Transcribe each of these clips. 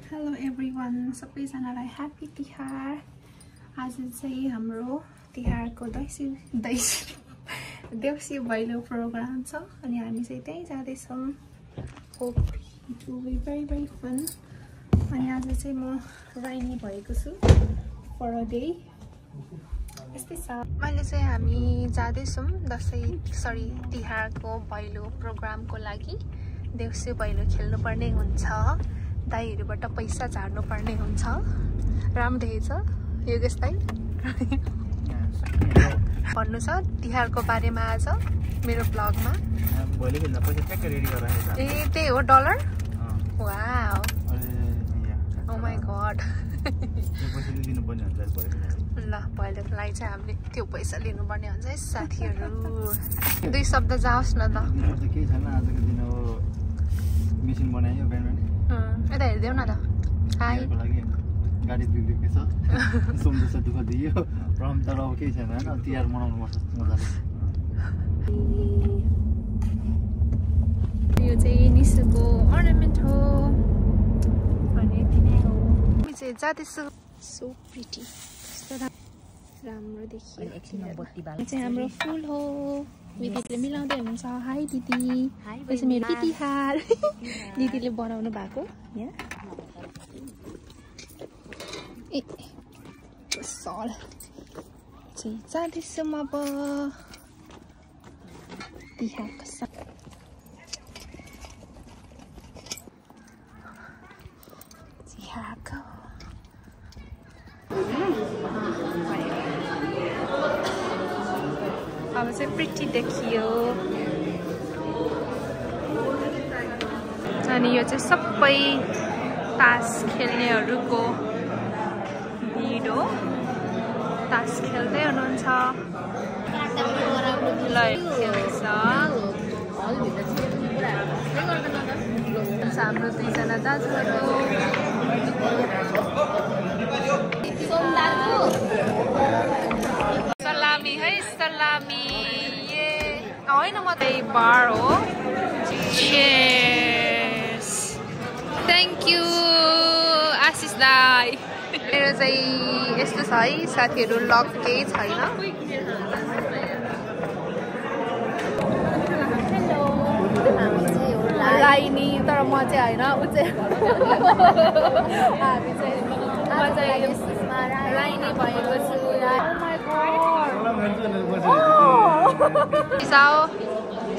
Hello everyone, सबैजनालाई happy Tihar. आज चाहिँ हाम्रो तिहारको देउसी भैलो प्रोग्राम छ अनि हामी चाहिँ त्यही जाँदैछौँ। Hope it will be very very fun. अनि आज चाहिँ म राइनी भएको छु फर अ डे। यस्तै छ। मैले चाहिँ हामी जाँदैछौँ तिहारको भैलो प्रोग्रामको लागि। देउसी भैलो खेल्नुपर्ने हुन्छ, दाइहरूबाट पैसा झार्नु पर्ने हुन्छ। राम्रो देखेछ योगेश दाइ भन्नु छ तिहारको बारेमा आज मेरो ब्लगमा। ए त्यही हो dollar. Wow oh my God. ल भैलोको लागि चाहिँ हामीले त्यो पैसा लिनुपर्ने हुन्छ है साथीहरू। दुई शब्द जाओस् न त। मिसिन बनायो यता हेरिदेऊ न त। हाई गाडी बिग्रेको छ, सुन्दैछ, दुःख दियो तर अब केही छैन होइन। तिहार मनाउनु पर्छ मजाले। यो चाहिँ निसुको अर्नामेन्ट हो अनि यति नै हो। हामी चाहिँ जाँदैछु। सो प्रिटी, राम्रो देखियो। चाहिँ हाम्रो फुल हो। दिदीले मिलाउँदै हुनुहुन्छ। हाई दिदी। यो चाहिँ मेरो तिहार दिदीले बनाउनु भएको। यहाँ ए सल चाहिँ जाँदैछु म अब तिहारको साथ। तिहारको अब चाहिँ प्रिटी देखियो। अनि यो चाहिँ सबै तास खेल्नेहरूको भिड हो। तास खेल्दै हुनुहुन्छ। ल खेल्छ हाम्रो दुईजना दाजुहरू। सलामी है सलामी। ये होइन म त्यही बार हो। चीयर्स। थ्याङ्क यू आशिष दाई। मेरो चाहिँ यस्तो छ है साथीहरू, लक केही छैन। राइनी तर म चाहिँ होइन, ऊ चाहिँ हामी चाहिँ म चाहिँ राइनी भएको छु।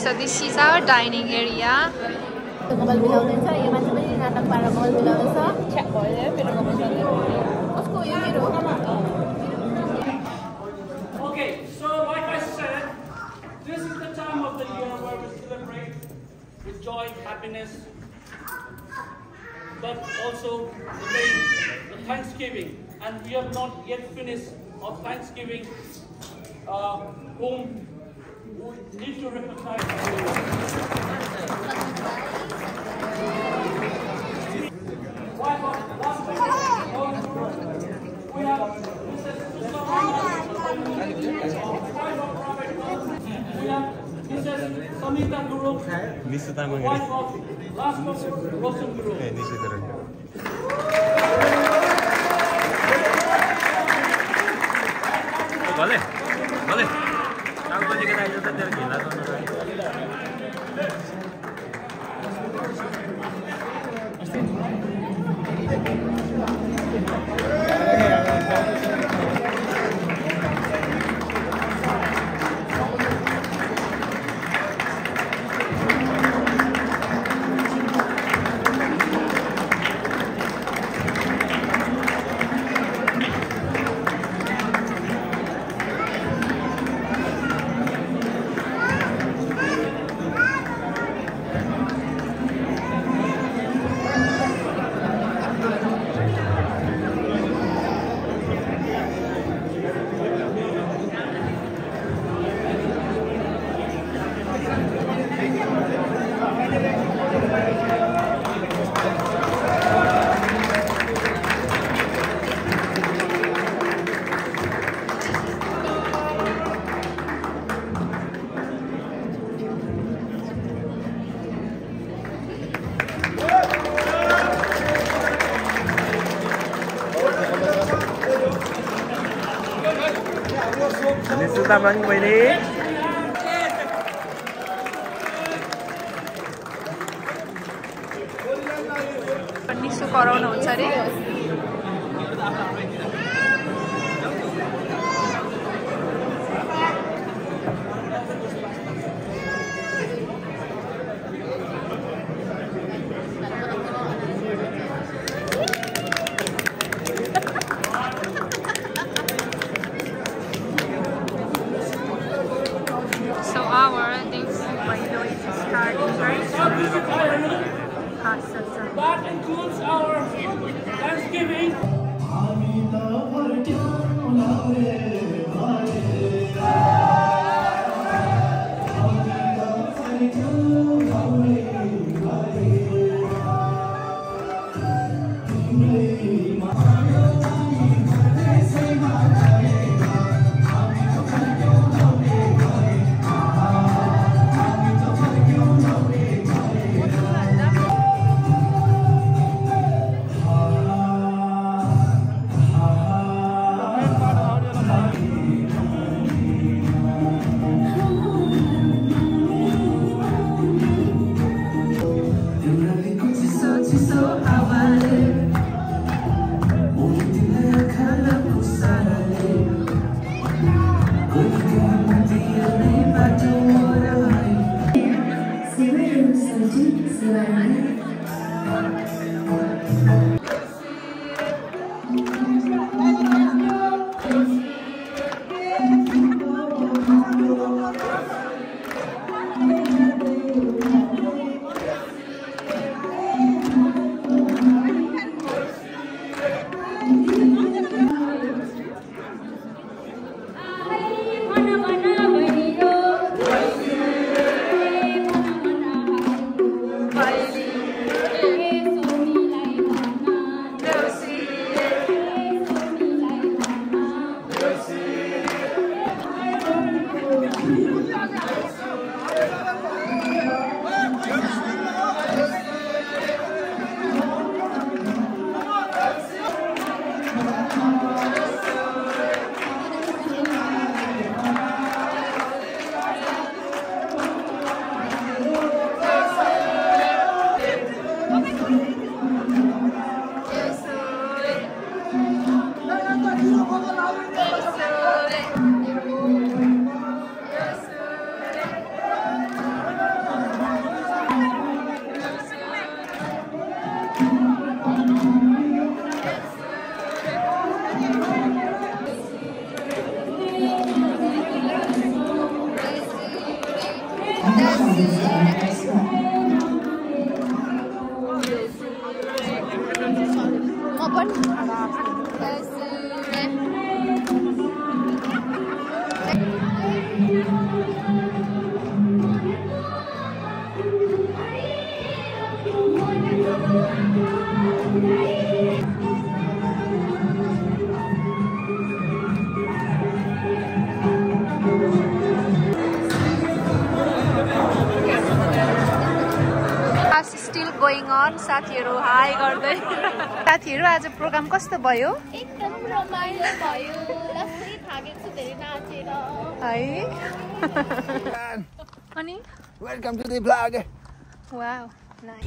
So this is our dining area. Mobile मिलाउँदैछ यो मान्छे पनि नाटक पारेर मोबाइल मिलाउँदैछ। Okay, so like I said, this is the time of the year where we celebrate with joy, happiness, but also the Thanksgiving. And we have not yet finished our Thanksgiving, whom we need to recognize. Samita Guru, wife of Roshan Guru. Boleh? Boleh? Kalau boleh kita aja tadi gila tuh. Tamang बहिनी निसो कराउनुहुन्छ अरे That includes our Thanksgiving. साथीहरु high गर्दै साथीहरु आज programme कस्तो भयो एकदम रमाइलो भयो लस्सी थाकेको छु धेरै नाचेर है अनि welcome to the blog wow nice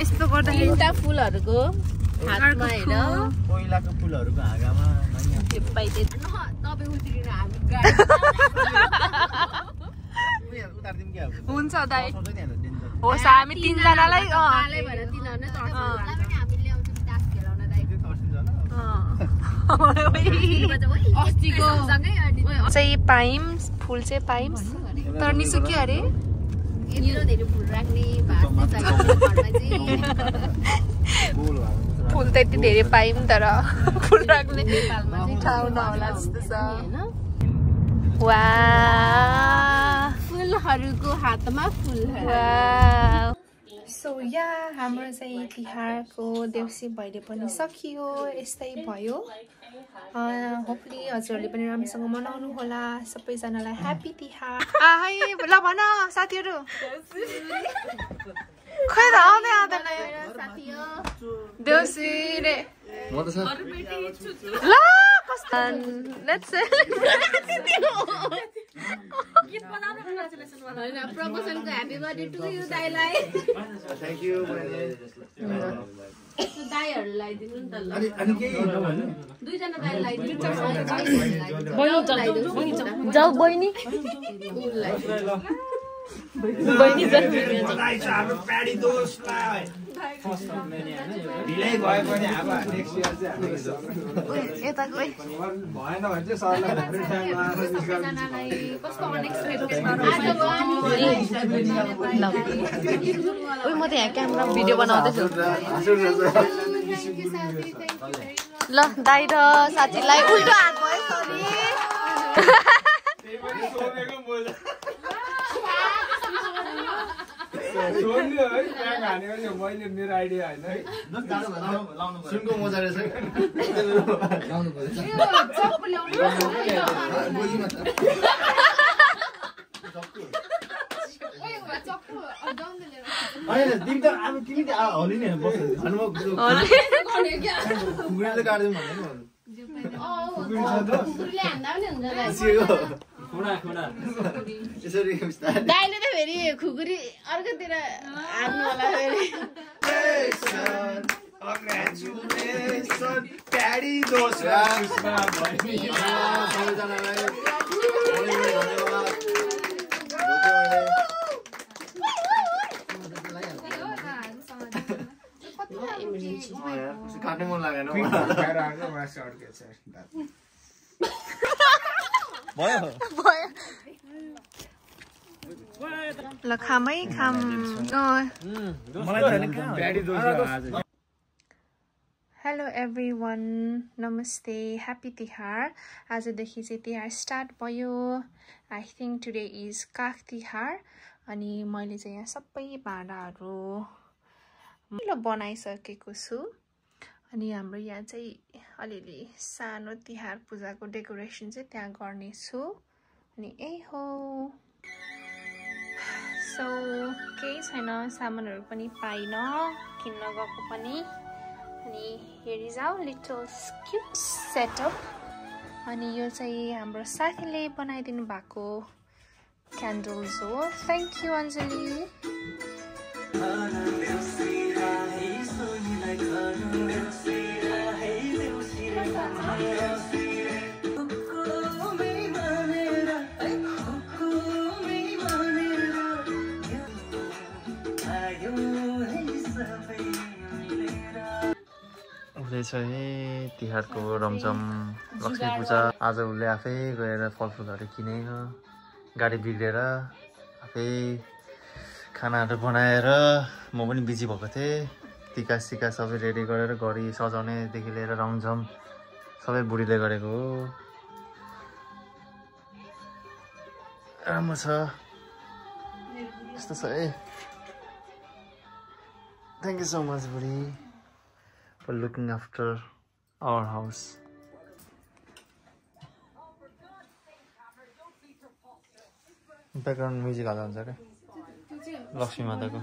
यस्तो गर्दाखेरि तीनटा फुलहरुको हातमा हैन पहिलाको फुलहरुको हाँगामा पाइदै तपाई उतिरिन हामी उतार्दिम के हुन्छ दाइ होस् हामी तीनजनालाई पाले भएर तिनीहरु नै तर्छ हामी ल्याउँछौँ टास्क खेलाउन दाइ अस्तिको सँगै चाहिँ पाइम्स फुल चाहिँ पाइम्स तर निसुक्यो अरे यत्रो धेरै फुल राख्ने भात चाहिन्छ घरमा चाहिँ फुल त यति धेरै पाइम तर फुल राख्ने नेपालमा चाहिँ ठाउँ नहोला जस्तो छ हैन वाउ फुलहरुको हातमा फुलहरु वाउ सो हाम्रो चाहिँ तिहारको देउसी भैले पनि सकियो यस्तै भयो होपफुली हजुरहरूले पनि राम्रोसँग मनाउनु होला सबैजनालाई ह्यापी तिहार है ल भन साथीहरु खै त आउँदै आउँदैन साथी हो देउसी रे म त छ ल कस्तो लेट्स हैन प्रपोजलको ह्यापी बर्थडे टु यु दाइलाई थ्यांक यू दाइहरुलाई दिनु नि त ल अनि के दुईजना दाइलाई दिनु जाऊ बहिनी बहिनी हाम्रो प्याडी दोस्टलाई ढिलै भयो भने अब नेक्स्ट इयर चाहिँ यता गई भएन भने चाहिँ सरलाई हाम्रो टाइममा सबैजनालाई कस्तो अनएक्सपेक्टेड ओइ म त यहाँ क्यामेरा भिडियो बनाउँदैछु ल दाइ र साथीलाई उल्टो हात भयो सोध्नु है प्याक हानेको चाहिँ मैले मेरो आइडिया होइन है सुनको मजा रहेछ लाउनु पर्छ होइन तिमी त अब तिमी त हली नै बस्नु खुकुरीले काट्दिउँ कुकुरले हान्दा पनि हुन्छ यसरी दाइले त फेरि खुकुरी अर्कोतिर हान्नु होला फेरि कङ्ग्रेचुलेसन प्याडी दोस्रो सबैजनालाई काट्नै मन लागेन ल खामै खाम हेलो एभ्रिवान नमस्ते ह्याप्पी तिहार आजदेखि चाहिँ तिहार स्टार्ट भयो आई थिङ्क टुडे इज काग तिहार अनि मैले चाहिँ यहाँ सबै भाँडाहरू बनाइसकेको छु अनि हाम्रो यहाँ चाहिँ अलिअलि सानो तिहार पूजाको डेकोरेसन चाहिँ त्यहाँ गर्नेछु अनि यही हो सो केही छैन सामानहरू पनि पाइन किन्न गएको पनि अनि here is our little cute setup अनि यो चाहिँ हाम्रो साथीले बनाइदिनु भएको क्यान्डल्स हो थ्याङ्क यू अञ्जली हुँदैछ है तिहारको रमझम लक्ष्मी पूजा आज उसले आफै गएर फलफुलहरू किनेको गाडी बिग्रेर आफै खानाहरू बनाएर म पनि बिजी भएको थिएँ टिका सिका सबै रेडी गरेर घडी सजाउनेदेखि लिएर रमझम सबै बुढीले गरेको हो राम्रो छ यस्तो छ है थ्याङ्क यू सो मच बुढी for looking after our house. Background music हाल्दा हुन्छ क्या लक्ष्मी माताको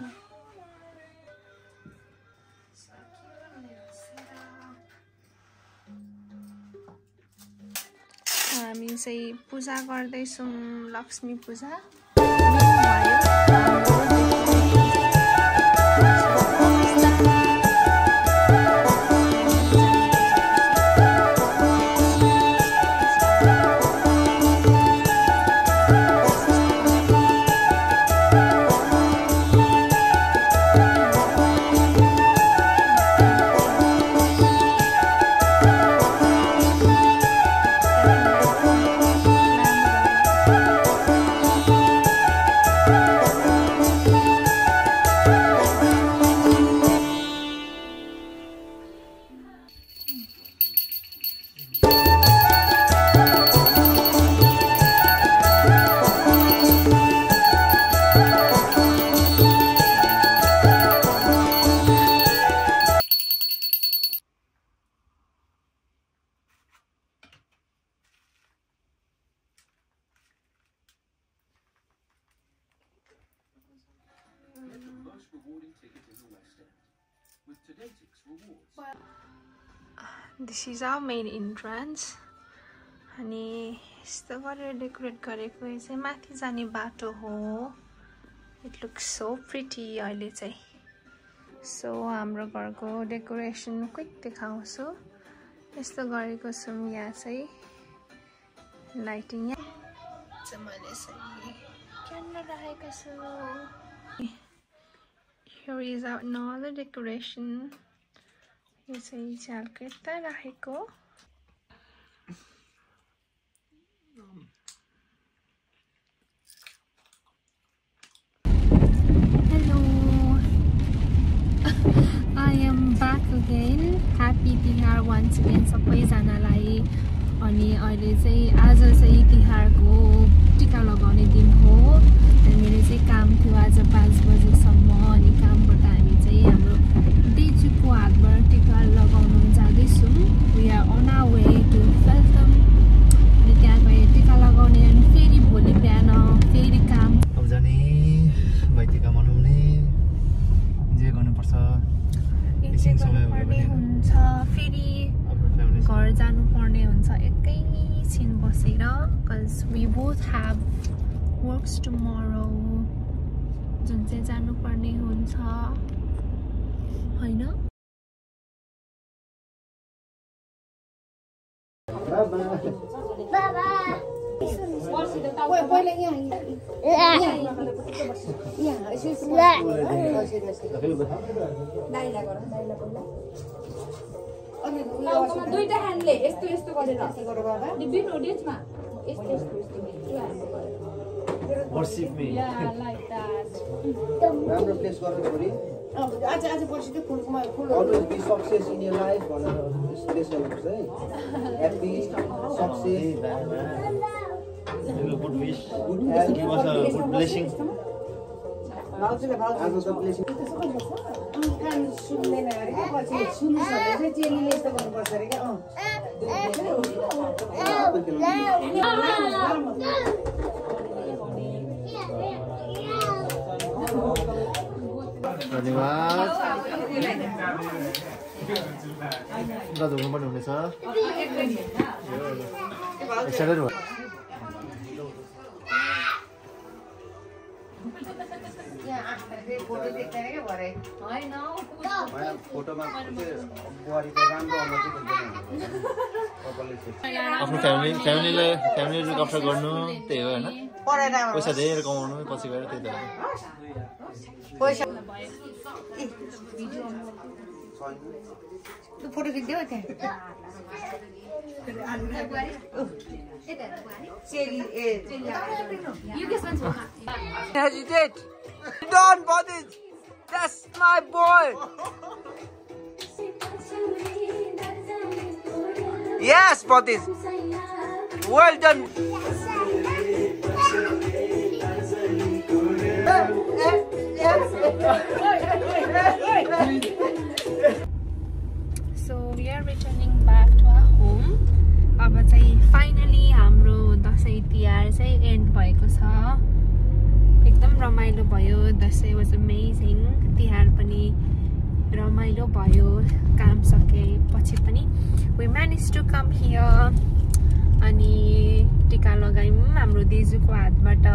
हामी चाहिँ पूजा गर्दैछौँ लक्ष्मी पूजा This is our main entrance. अनि यस्तो गरेर डेकोरेट गरेको यो चाहिँ माथि जाने बाटो हो. It looks so pretty अहिले चाहिँ. So हाम्रो घरको डेकोरेसन क्विक देखाउँछु. यस्तो गरेको छौं यहाँ चाहिँ लाइटिङ चाहिँ मैले यसरी क्यान्डल राखेको छु. Here is another decoration. यो चाहिँ झ्यालको यता राखेको. Hello, I am back again. Happy Tihar once again सबैजनालाई. अनि अहिले चाहिँ आज चाहिँ तिहारको टिका लगाउने दिन हो. अनि मेरो चाहिँ काम थियो आज 5 बजेसम्म. अनि कामबाट हामी चाहिँ हाम्रो देजुको हातबाट टिका लगाउन जाँदैछौँ. We are on our way to Feltham. अनि त्यहाँ गएर टिका लगाउने अनि फेरि भोलि बिहान फेरि काम. अब जाने भाइ टिका मनाउने जे गर्नुपर्छ. एकछिन समय पर्ने हुन्छ. फेरि घर जानुपर्ने हुन्छ एकैछिन बसेर. Because we both have works tomorrow. जुन चाहिँ जानुपर्ने हुन्छ हैन. दुईटा ह्यान्डले यस्तो यस्तो गरेर बिनो डेजमा यस्तो यस्तो worship me. Yeah, like that. राम्रो प्लेस गर्नु पर्यो. आज पछि त फुलमा full always be success in your life भनेर प्लेस गर्नुपर्छ है. Happy success. Good wish. Give us a good blessing. भाउजूले भाउजू त ब्लेसिङ कान सुन्दैन अरे के पछि सुन्नु पर्छ चाहिँ चेलीले यस्तो गर्नुपर्छ अरे के धन्यवाद. दाजु हुनुपर्ने हुनेछ. एक्साइटेड हो. फोटो देख्दैन के भरे हैन फोटोमा बुहारीको राम्रो आउन चाहिँ आफ्नो फ्यामिलीले लुक आफ्टर गर्नु त्यही हो हैन. पैसा धेरै कमाउनु पछि गएर त्यही त हो. पैसा तु फोटो खिच्दै हो त्यहाँ. Hesitate. Don't bother. That's my boy. Yes, Botis. Well done. So we are returning back to our home. अब चाहिँ फाइनली हाम्रो दसैँ तिहार चाहिँ एन्ड भएको छ. एकदम रमाइलो भयो. Dashain was amazing. तिहार पनि रमाइलो भयो. काम सकेपछि पनि we managed to come here. अनि टिका लगायौँ हाम्रो देजुको हातबाट.